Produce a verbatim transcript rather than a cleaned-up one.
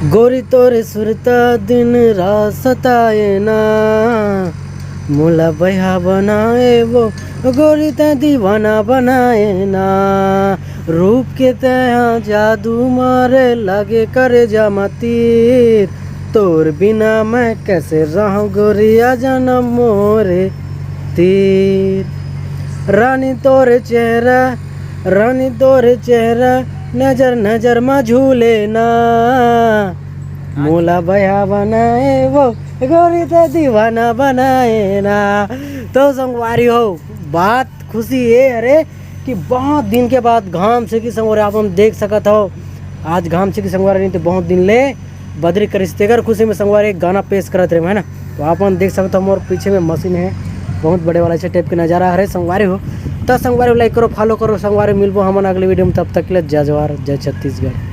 गोरी तोरे सुरता दिन रात सताए ना, मोला बया बनाए वो, गोरी तैं दीवाना बनाए ना। रूप के तैं जादू मारे, लागे करेजा म तीर। तोर बिना मैं कैसे रहूं गोरिया, जनम मोरे तीर। रानी तोरे चेहरा, रानी तोरे चेहरा, नजर नजर मा झूले ना। मोला बया बनाए वो, गोरी तैं दीवाना बनाए ना। तो संगवारी हो, बात खुशी ये हरे कि बहुत दिन के बाद घाम छेकी संगवारी आप मन देख सकत हो। आज घाम छेकी संगवारी, नहीं तो बहुत दिन ले बदरी करिस, तेकर खुशी में संगवारी एक गाना पेश करत रहे, है ना। तो आप मन देख सकत हो, मोर पीछे में मशीन है, बहुत बड़े वाला ऐसे टाइप के नज़ारा हरे संगवारी हो। तो संगवारी हो, like करो, follow करो संगवारी, मिलबो हमन अगले वीडियो में। तब तक के लिए जय जवार, जय छत्तीसगढ़।